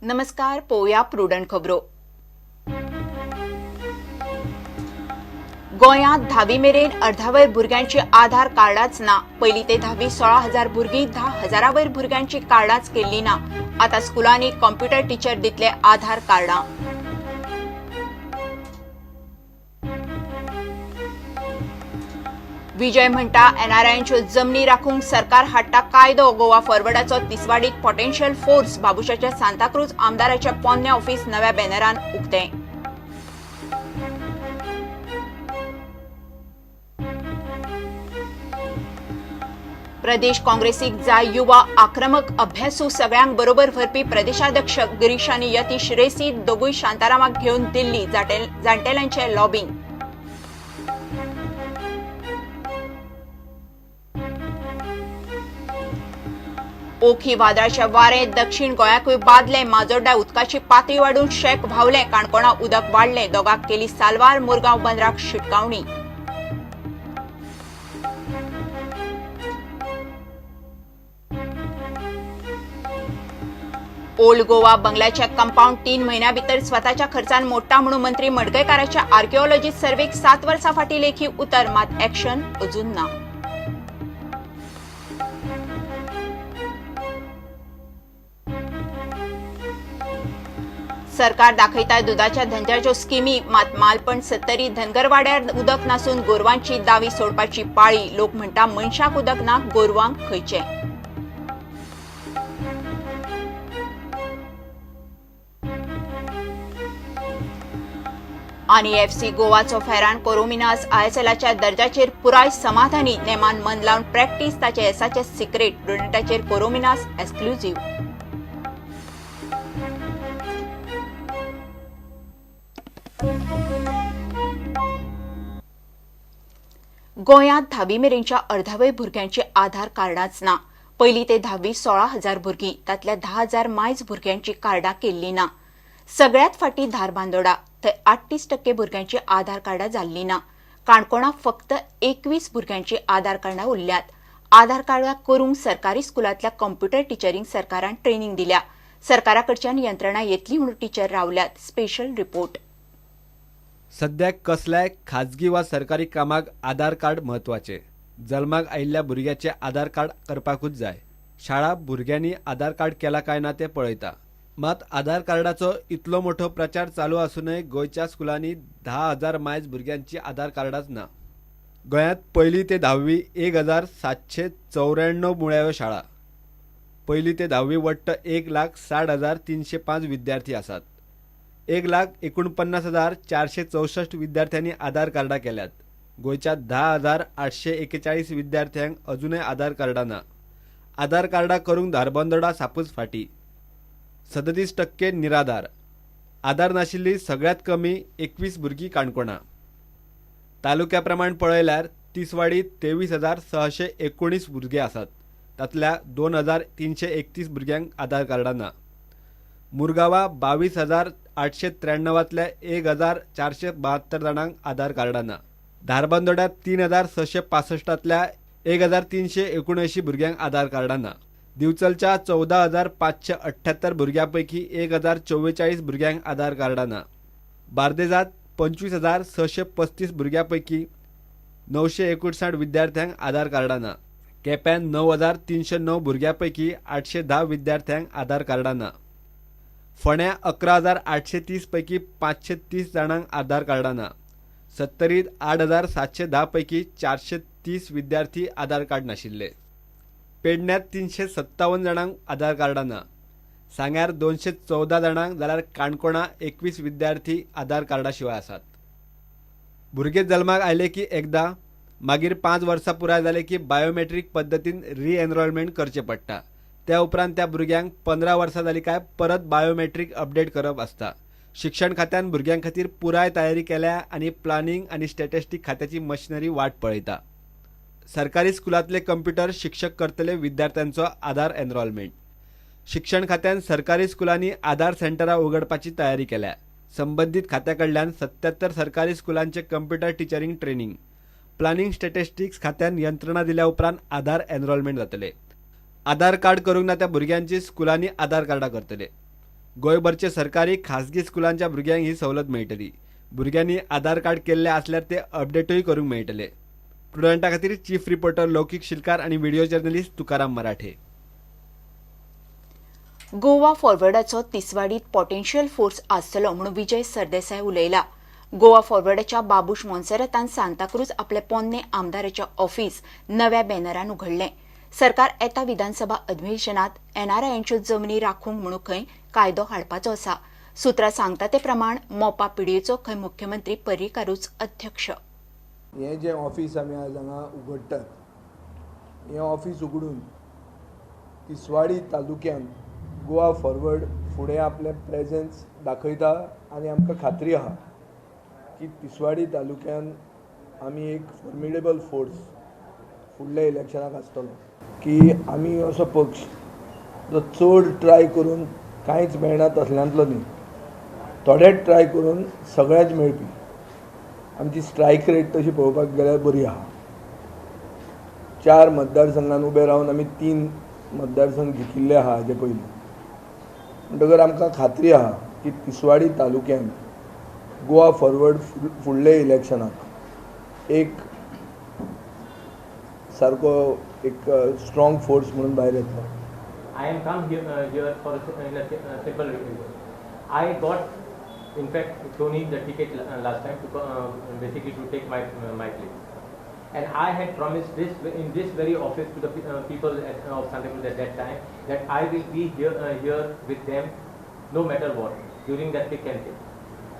नमस्कार, पोवया प्रुडंट खबरो. गोंयांत धावी मेरेन अर्धावयर भुरग्यांची आधार कार्डाच ना. पयली ते धावी 16,000 भुरगीं 10,000 वयर भुरग्यांची कार्डाच केल्ली ना. आतां स्कुलांनी कॉम्प्युटर टिचर दितले आधार कार्डां. विजय म्हणटा एनआरआयंच्यो जमनी राखूंक सरकार हाडटा कायदो. गोवा फॉरवर्डाचो तिसवाडीत पोटेन्शियल फोर्स बाबुशाच्या सांताक्रूज आमदाराच्या पोन्न्या ऑफिस नव्या बॅनरान उक्तें. प्रदेश काँग्रेसीक जाय युवा आक्रमक अभ्यासू सगळ्यांक बरोबर व्हरपी प्रदेशाध्यक्ष गिरीश आनी यतीश रेसी दोगूय शांतारामाक घेवन दिल्ली जाण्टेल्यांचें लॉबिंग. ओखी वादळाच्या वारें दक्षिण गोंयाकूय बादलें. माजोड्डा उदकाची पातळी वाडून शेक व्हांवलें. काणकोणा उदक वाडलें. दोगांक केली साल्वार. मुरगांव बंदराक शिटकावणी. ओल्ड गोवा बंगल्याच्या कंपाऊंड 3 म्हयन्या भितर स्वताच्या खर्चान मोडटा म्हणून मंत्री मडकयकाराच्या आर्किओलॉजी सर्वेक 7 वर्सां फाटीं लेखी उतर, मात एक्शन अजून ना. सरकार दाखयता दुदाच्या धंद्याच्यो स्किमी, मात मालपण सत्तरी धनगरवाड्यार उदक नासून गोरवांची दावी सोडपाची पाळी. लोक म्हणटा मनशाक उदक ना, गोरवांक खंयचें. आनी एफसी गोवाचो फेरान कोरोमिनास आयएसएलाच्या दर्जाचेर पुराय समाधानी. नेमान मन लावन प्रॅक्टीस ताचे येसाचे सिक्रेट. प्रुडंटाचेर कोरोमिनास एक्सक्लुझिव्ह. गोंयांत धावी मेरेनच्या अर्धावय भुरग्यांची आधार कार्डाच ना. पयली ते धावी 16,000 भुरगीं, तांतल्या 10,000 मायज भुरग्यांची कार्डां केल्ली ना. सगळ्यांत फाटीं धारबांदोडा, थंय 38% भुरग्यांची आधार कार्डां जाल्ली ना. काणकोणा फक्त 21 भुरग्यांची आधार कार्डां उरल्यात. आधार कार्डां करूंक सरकारी स्कुलांतल्या कॉम्प्युटर टिचरींक सरकारान ट्रेनींग दिल्या. सरकारा कडच्यान यंत्रणा येतली म्हणून टिचर रावल्यात. Special report. सद्याक कसल्याय खाजगी वा सरकारी कामाक आधार कार्ड म्हत्वाचें. जल्माक आयिल्ल्या भुरग्याचें आधार कार्ड करपाकूच जाय. शाळा भुरग्यांनी आधार कार्ड केला काय ना तें पळयता. मात आधार कार्डाचो इतलो मोठो प्रचार चालू आसूनय गोंयच्या स्कुलांनी 10,000 मायज भुरग्यांची आधार कार्डाच ना. गोंयांत पयली ते धावी 1,794 मुळाव्यो शाळा. पयली ते धावी वट्ट 1,60,305 विद्यार्थी आसात. 1,49,464 विद्यार्थ्यांनी आधार कार्डां केल्यात. गोंयच्या 10,841 विद्यार्थ्यांक अजूनय आधार कार्डां ना. आधार कार्डां करूंक धारबांदोडा सापूच फाटीं. 37% निराधार. आधार नाशिल्ली सगळ्यांत कमी 21 भुरगीं काणकोणा. तालुक्या प्रमाण पळयल्यार तिसवाडी 23,619 भुरगे आसात. तांतल्या 2,331 भुरग्यांक आधार कार्डां ना. मुरगांवा 22,893 1,472 जाणांक आधार कार्डां ना. धारबांदोड्यात 3,665 1,379 भुरग्यांक आधार कार्डां ना. दिवचलच्या 14,578 भुरग्यां पैकी 1,044 भुरग्यांक आधार कार्डां ना. बार्देजात 25,635 भुरग्यां पैकी 959 विद्यार्थ्यांक आधार कार्डां ना. केप्यान 9,309 भुरग्यां पैकी 810 विद्यार्थ्यांक आधार कार्डां ना. फोंड्या 11,830 पैकी 530 जाणांक आधार कार्डां ना. सत्तरीत 8,710 पैकी 430 विद्यार्थी आधार कार्ड नाशिल्ले. पेडण्यात 357 जाणांक आधार कार्डां ना. सांग्यार 214 जाणांक जाल्यार काणकोणा 21 विद्यार्थी आधार कार्डा शिवाय आसात. भुरगे जल्माक आयले की एकदां, मागीर 5 वर्सां पुराय जाले की बायोमेट्रीक पद्दतीन रिएनरोलमेंट करचें पडटा. त्या उपरांत त्या भुरग्यांक 15 वर्सां जाली काय परत बायोमेट्रीक अपडेट करप आसता. शिक्षण खात्यान भुरग्यां खातीर पुराय तयारी केल्या आनी प्लानिंग आनी स्टॅटिस्टीक खात्याची मशिनरी वाट पळयता. सरकारी स्कुलांतले कंप्युटर शिक्षक करतले विद्यार्थ्यांचो आधार एनरोलमेंट. शिक्षण खात्यान सरकारी स्कुलांनी आधार सेंटरां उगडपाची तयारी केल्या. संबंदीत खात्या कडल्यान 77 सरकारी स्कुलांचे computer teachering training. Planning statistics खात्यान यंत्रणा दिल्या उपरांत आधार एनरोलमेंट जातले. आधार कार्ड करूंक ना त्या भुरग्यांची स्कुलांनी आधार कार्डां करतले. गोंयभरचे सरकारी खासगी स्कुलांच्या भुरग्यांक ही सवलत मेळटली. भुरग्यांनी आधार कार्ड केल्ले आसल्यार ते अपडेटूय करूंक मेळटले. प्रुडंटा खातीर चीफ रिपोर्टर लौकीक शिलकार आनी व्हिडिओ जर्नलिस्ट तुकाराम मराठे. गोवा फॉरवर्डाचो तिसवाडीत पॉटेन्शियल फोर्स आसतलो म्हणून विजय सरदेसाय उलयला. गोवा फॉरवर्डाच्या बाबूश मोन्सेरातान सांताक्रूज आपले पोन्ने आमदाराचे ऑफिस नव्या बॅनरान उघडलें. सरकार येता विधानसभा अधिवेशनात एनआरआयंच्यो जमनी राखूंक म्हणून खंय कायदो हाडपाचो आसा. सुत्रां सांगता ते प्रमाण मोपा पिडयेचो खंय मुख्यमंत्री पर्रीकारूच अध्यक्ष. हें जें ऑफिस आमी आज हांगा उगडटात, हें ऑफिस उगडून तिसवाडी तालुक्यांत गोवा फॉरवर्ड फुडें आपलें प्रेजेन्स दाखयता आनी आमकां खात्री आहा की तिसवाडी तालुक्यांत आमी एक फॉर्मिडेबल फोर्स फुडल्या इलेक्शनाक आसतलो. की आमी असो पक्ष जो चड ट्राय करून कांयच मेळना तसल्यांतलो न्ही, थोडेच ट्राय करून सगळेंच मेळपी. आमची स्ट्रायक रेट तशी पळोवपाक गेल्यार बरी आहा. 4 मतदारसंघान उबे रावन आमी 3 मतदारसंघ जिखिल्ले आहा हाजे पयलीं. म्हणटकर आमकां खात्री आहा की तिसवाडी तालुक्यांत गोवा फॉरवर्ड फुडले इलेक्शनाक एक सारको एक स्ट्रॉंग फोर्स म्हणून भायर येतलो. I am come here for a simple reason. I got in fact Tony the ticket last time to basically to take my place, and I had promised this in this very office to the people of Santa Cruz at that time that I will be here with them no matter what during that thick and thin.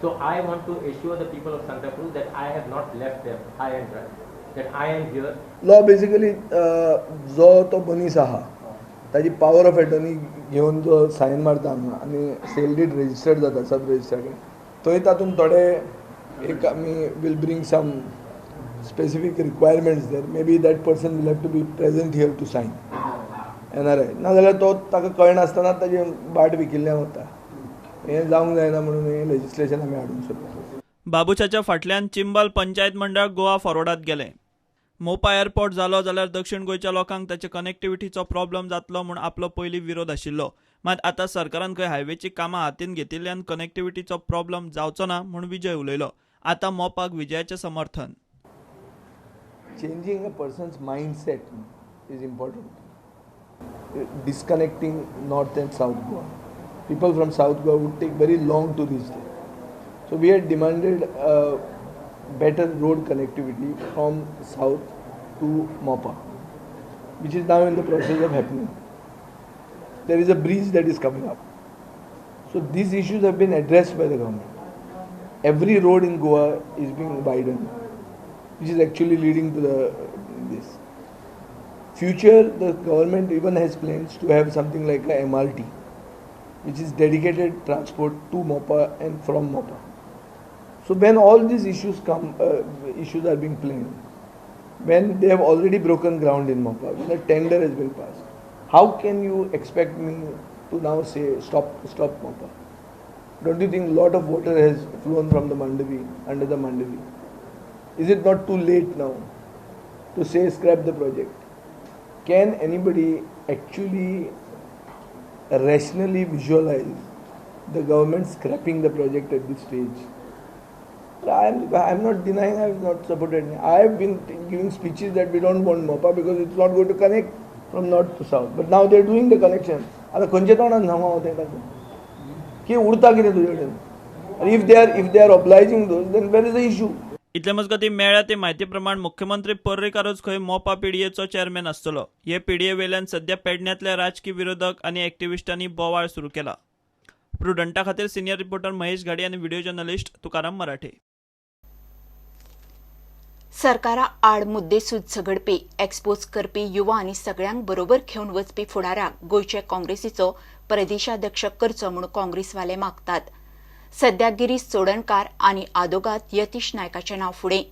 So I want to assure the people of Santa Cruz that I have not left them high and dry, that I am here. Law basically जो तो मनीस आहा ताजी power of attorney घेवन जो sign मारता हांगा आनी सेल did registered जाता सब रजिस्टर्ड, थंय तातूंत थोडे एक आमी will bring some specific requirements there. Maybe that person will have to be present here to sign NRI. नाजाल्यार तो ताका कळनासतना ताजी बाट विकिल्ल्यान वता. हें जावंक जायना म्हणून हें लेजिस्लेशन आमी हाडूंक सोदता. बाबूशाच्या फाटल्यान चिंबल पंचायत मंडळ गोवा फॉरवर्डात गेलें. मोपा एअरपोर्ट जालो जाल्यार दक्षिण गोंयच्या लोकांक ताचे कनेक्टिविटीचो प्रॉब्लम जातलो म्हूण आपलो पयलीं विरोध आशिल्लो. मात आतां सरकारान खंय हायवेची कामां हातीन घेतिल्ल्यान कनेक्टिविटीचो प्रॉब्लम जावचो ना म्हूण विजय उलयलो. आतां मोपाक विजयाचें समर्थन. Changing a person's mindset is important. Disconnecting North and South Goa. People from South Goa would take very long to reach there. So we had demanded better road connectivity from south to Mopa, which is now in the process of happening. There is a bridge that is coming up. So these issues have been addressed by the government. Every road in Goa is being widened, which is actually leading to this. Future, the government even has plans to have something like a MRT, which is dedicated transport to Mopa and from Mopa. So when all these issues come, issues are being planned, when they have already broken ground in Mopa, when a tender has been passed, how can you expect me to now say stop Mopa? Don't you think a lot of water has flown from the Mandavi, under the Mandavi? Is it not too late now to say scrap the project? Can anybody actually rationally visualize the government scrapping the project at this stage? I am not denying, I have not supported. I have been giving speeches that we don't want Mopa because it's not going to connect from north to south. But now they are doing the connection. आता खंयच्या तोंडान सांगू हांव तें ताका की उरता कितें तुजे कडेन? आनी if they are obliging those, then where is the issue? इतले मजगतीं मेळ्ळ्या ते म्हायती प्रमाण मुख्यमंत्री पर्रीकारूच खंय मोपा पिडयेचो चेअरमॅन आसतलो. हे पिडये वेल्यान सध्या पेडण्यांतल्या राजकी विरोधक आनी एक्टिविस्टांनी बोवाळ सुरू केला. प्रुडंटा खातीर सिनियर रिपोर्टर महेश घाडी आनी व्हिडिओ जर्नलिस्ट तुकाराम मराठे. सरकारा आड मुद्देसूद झगडपी, एक्सपोज करपी युवा आनी सगळ्यांक बरोबर घेवन वचपी फुडाराक गोंयचे काँग्रेसीचो प्रदेशाध्यक्ष करचो म्हूण काँग्रेसवाले मागतात. सध्या गिरीश चोडणकार आनी आदोगाद यतीश नायकाचें नांव फुडें.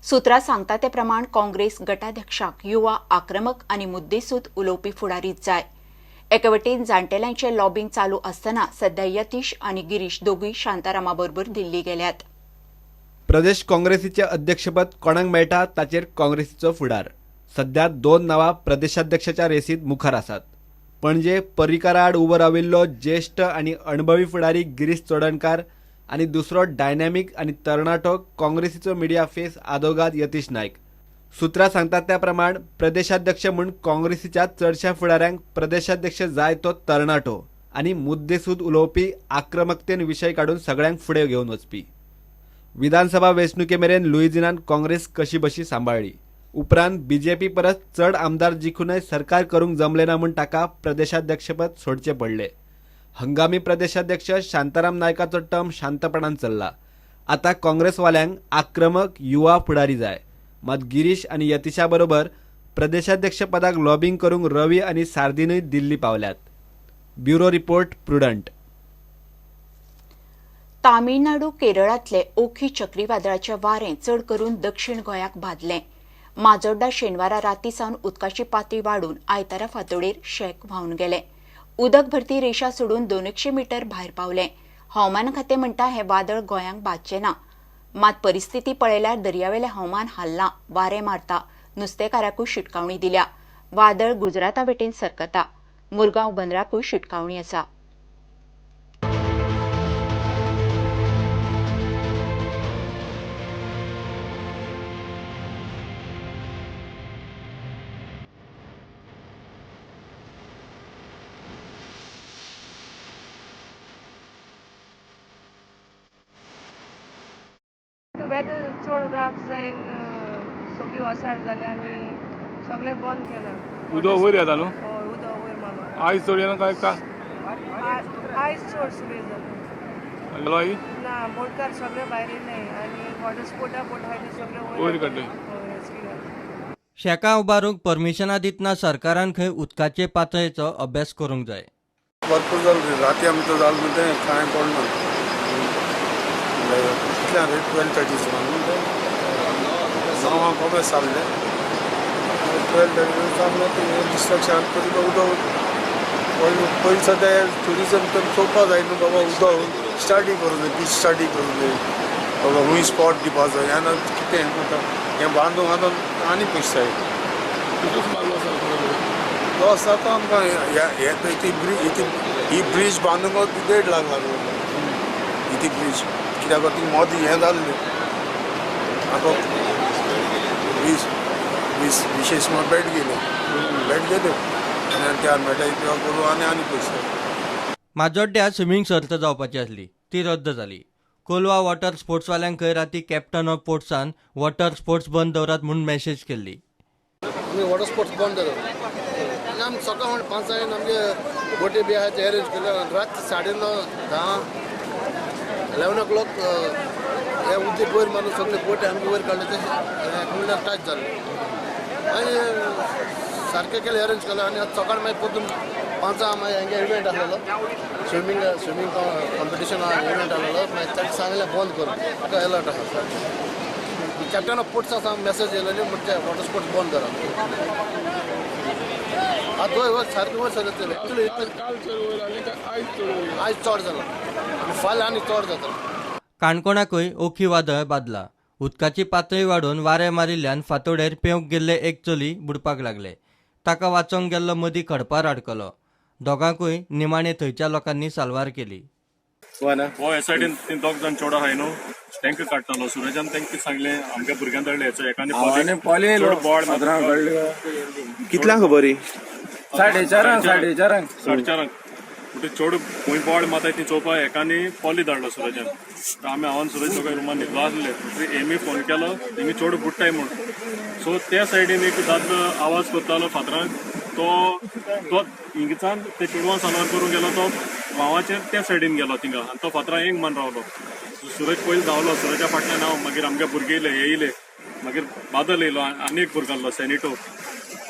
सुत्रां सांगता ते प्रमाण काँग्रेस गटाध्यक्षाक युवा आक्रमक आनी मुद्देसूद उलोवपी फुडारीच जाय. एके वटेन जाण्टेल्यांचें लॉबींग चालू आसतना सध्या यतीश आनी गिरीश दोगूय शांतारामा बरोबर दिल्ली गेल्यात. प्रदेश काँग्रेसीचे अध्यक्षपद कोणाक मेळटा ताचेर काँग्रेसीचो फुडार. सध्या 2 नांवां प्रदेशाध्यक्षाच्या रेसीत मुखार आसात. पणजे पर्रीकारा आड उबो राविल्लो ज्येश्ठ आनी अणभवी फुडारी गिरीश चोडणकार आनी दुसरो डायनॅमिक आनी तरणाटो काँग्रेसीचो मिडिया फेस आदोगाद यतीश नायक. सुत्रां सांगतात त्या प्रमाण प्रदेशाध्यक्ष म्हूण काँग्रेसीच्या चडश्या फुडाऱ्यांक प्रदेशाध्यक्ष जाय तो तरणाटो आनी मुद्देसूद उलोवपी, आक्रमकतेन विशय काडून सगळ्यांक फुडें घेवन वचपी. विधानसभा वेंचणुके मेरेन लुईझिनान काँग्रेस कशीबशी सांबाळ्ळी. उपरांत बीजेपी परस चड आमदार जिखूनय सरकार करूंक जमलें ना म्हूण ताका प्रदेशाध्यक्षपद सोडचें पडलें. हंगामी प्रदेशाध्यक्ष शांताराम नायकाचो टर्म शांतपणान चल्ला. आतां काँग्रेसवाल्यांक आक्रमक युवा फुडारी जाय. मात गिरीश आनी यतीशा बरोबर प्रदेशाध्यक्षपदाक लॉबिंग करूंक रवी आनी सार्दिनूय दिल्ली पावल्यात. Bureau report, Prudent. Tamil Nadu केरळांतले ओखी चक्रीवादळाचे वारें चड करून दक्षिण गोंयाक बादलें. माजोड्डा शेनवारा राती सावन उदकाची पातळी वाडून आयतारा फांतोडेर शेक व्हांवन गेलें. उदक भरती रेशा सोडून 200 मीटर भायर पावलें. हवामान खातें म्हणटा हें वादळ गोंयांक बादचें ना. मात परिस्थिती पळयल्यार दर्यावेलें हवामान हाल्लां, वारें मारता. नुस्तेकाराकूय शिटकावणी दिल्या. वादळ गुजराता वटेन सरकता. मुरगांव बंदराकूय शिटकावणी आसा. वेदर चड रात जायन सगळी वसाड जाली आनी सगळें बंद केलां. उदक वयर येता न्हू? हय, उदक वयर मारला. आयज चड येना काय का? आयज चड सुबेज जालें. आई? ना, बोटकार सगळे भायर येयले आनी वॉटर स्पोर्टा बोट आहाय ते सगळे वयर काडले. हय. शेकां उबारूंक परमिशनां दितना सरकारान खंय उदकाचे पातळेचो अभ्यास करूंक जाय. भरपूर जालें, राती आमचो जालें म्हणटा कांय पडना. कितल्या 12:30 सुमार म्हणटा 9 कोमेस जाल्लें. 12:30 जालें तें डिस्ट्रक्शन तरी उदक पयलीं सद्या ट्युरिजम तर चोवपा जाय न्हू बाबा. उदक स्टार्टी करूं जाय, बीच स्टार्टी करूं जाय बाबा, खूंय स्पॉट दिवपा जाय. आनी कितें म्हणटा हें बांदूंक आतां आनी पयशे जाय. लॉस जाता आमकां. ही ब्रीज बांदूंक 1.5 लाख लागलो. ही ब्रीज कित्याक ती मदीं हें जाल्लें. आतां 20 20 20 सुमार बेट गेले, बेट गेल्यो आनी त्या मेळटा करूं आनी आनी पयशे. माजोड्ड्या स्विमींग सर्त जावपाची आसली ती रद्द जाली. कोलवा वॉटर स्पोर्ट्सवाल्यांक खंय राती कॅप्टन ऑफ पोर्ट्सान वॉटर स्पोर्ट्स बंद दवरात म्हूण मॅसेज केल्ली. आमी वॉटर स्पोर्ट्स बंद दवरले आनी आमी सकाळ 5 आमगे बोटी बी आहा ते अरेंज केले. रात 9:30 10 11 o'clock हे उदक वयर मारून सगळे बोटी आमगे वयर काडले ते म्हणल्यार टच जाले आनी सारकें केलें अरेंज केलें. आनी आतां सकाळ मागीर परतून 5 मागीर हांगे इव्हेंट आसलेलो, स्विमींग स्विमींग कॉम्पिटिशन इव्हेंट आसलेलो. मागीर ताका सांगलें बंद करून, ताका एलर्ट आसा. कॅप्टन ऑफ पोर्ट्स आसा मॅसेज येयलेली म्हणजे वॉटर स्पोर्ट्स बंद करा. आतां वयर वयर सारकें वयर सरतलें. आयज चड जालां आनी फाल्यां आनी चड जातलें. काणकोणाकूय ओखी वादळ बादला. उदकाची पातळी वाडून वारें मारिल्ल्यान फांतोडेर पेंवंक गेल्ले एक चली बुडपाक लागले. ताका वाचोवंक गेल्लो मदीं खडपार आडकलो. दोगांकूय निमाणे थंयच्या लोकांनी साल्वार केली. हो हे सायडीन ती दोग जाण चेडो आहाय न्हू तांकां काडटालो. सुरजान तांकां सांगलें आमच्या भुरग्यान धाडले एकाने बोड. कितल्यांक खबर? 4:30 4:30 म्हणटा चेडू खंय बोड मारताय ती चोवपा एकाने पॉली धाडलो सुरजान. आमी हांव सुरज दोगांय रुमान न्हिदलो आसले. एमी फोन केलो तेमी चेडू बुडटाय म्हूण. सो त्या सायडीन एक दादलो आवाज करतालो फातरांक, तो तो हिंगच्यान ते चेडवान साल्वार करूंक गेलो, तो व्हांवाचेर त्या सायडीन गेलो थिंगा आनी तो फातरां एक मान रावलो. सुरज पयलीं धांवलो, सुरजा फाटल्यान हांव, मागीर आमगे भुरगे येयले, हे येयले, मागीर बादल येयलो आनी एक भुरगो आसलो सॅनिटो.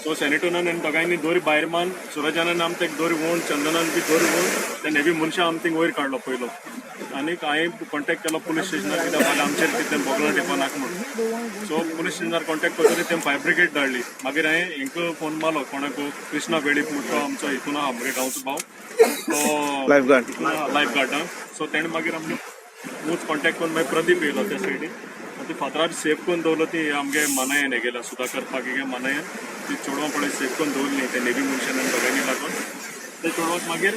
सो सॅनिटोनान आनी दोगांयनी दोरी भायर मान, सुरजान आम तेक दोरी वोण, चंदनान बी दोरी वोण, ते नेवी मनशां आम थिंग वयर काडलो पयलो. आनीक हांवें कॉन्टेक्ट केलो पुलीस स्टेशनार, कित्याक फाल्यां आमचेर कितें बोगलां टिपा नाका म्हूण. सो पुलीस स्टेशनार कॉन्टेक्ट करतकीर तें फायर ब्रिगेड धाडली. मागीर हांवें हेंकां फोन मारलो कोणाक, कृष्णा वेळीप म्हूण तो आमचो हितून आहा, म्हगे गांवचो भाव, तो लायफ गार्ड. सो तेणें मागीर आमगे मूच कॉन्टेक्ट करून मागीर प्रदीप येयलो त्या सायडीन आनी ती फातरार सेफ करून दवरलो. ती आमगे मानायन हें गेल्या सुद्दां करपाक हेगे मानायन ती चेडवां पळय सेफ करून दवरली ते नेवी मनशान आनी दोगांयनी लागून. ते चेडवाक मागीर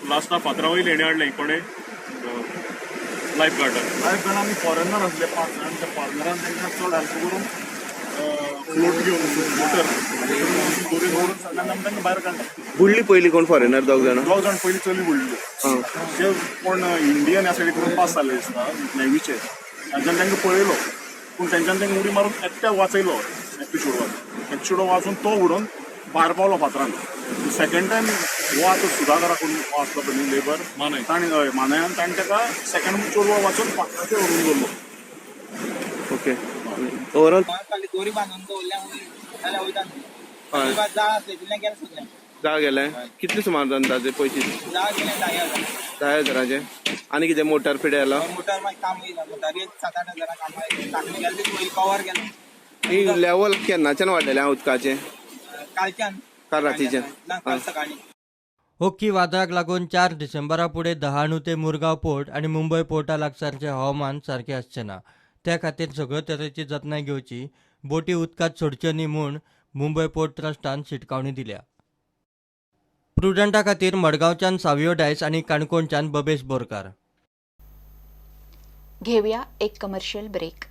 लास्टा फातरा वयले हेणें हाडलें कोणें लायफ गार्डान. लायफ गार्ड आमी फॉरेनर आसले 5 जाण, त्या फॉरेनरान तांकां चड हेल्प करून फ्लोट घेवन मोटर दोरी दवरून सगळ्यांना आमी तांकां भायर काडले. बुडली पयली कोण फॉरेनर दोग जाणां? दोग जाण पयलीं चली बुडली, ते कोण इंडियन ह्या सायडी करून पास जाल्ले दिसता नेवीचे, तांच्यान तांकां पळयलो पूण तेंच्यान तांकां उडी मारून एकट्याक वाचयलो, एकटो चेडवाक. एकटो चेडो वाचून तो उडोवन भायर पावलो फातरान. सेकंड टायम हो आतां सुधाकरा कोण हो आसलो पळय लेबर मानाय, ताणें हय मानायान ताणें ताका सेकंड चेडवा वाचून फातराचेर व्हरून दवरलो. ओके ओवरऑल दोरी बांदून दवरल्या जाल्यार वयता न्हू, जाळ आसलें तितलें गेलें सगळें. जाळ गेलें. कितले सुमार अंदाजे पयशे? जाळ गेलें 10,000. 10,000 आनी कितें मोटर पिडे आलो? मोटर मागीर काम येयला, मोटारी 7-8 हजारां काम आयलें, टाकली गेलें पयलीं कवर गेलें. ही लेवल केन्नाच्यान वाडलेलें उदकाचें? कालच्यान. काल रातीच्यान? ना, काल सकाळीं. ओखी वादळाक लागून 4 डिसेंबरा फुडें दहाणू ते मुरगांव पोर्ट आनी मुंबय पोर्टा लागसारचें हवामान सारकें आसचें ना. त्या खातीर सगळ्यो तरेची जतनाय घेवची, बोटी उदकांत सोडच्यो न्ही म्हूण मुंबय पोर्ट ट्रस्टान शिटकावणी दिल्या. प्रुडंटा खातीर मडगांवच्यान सावियो डायस आनी काणकोणच्यान बबेश बोरकार. घेवया एक कमर्शियल ब्रेक.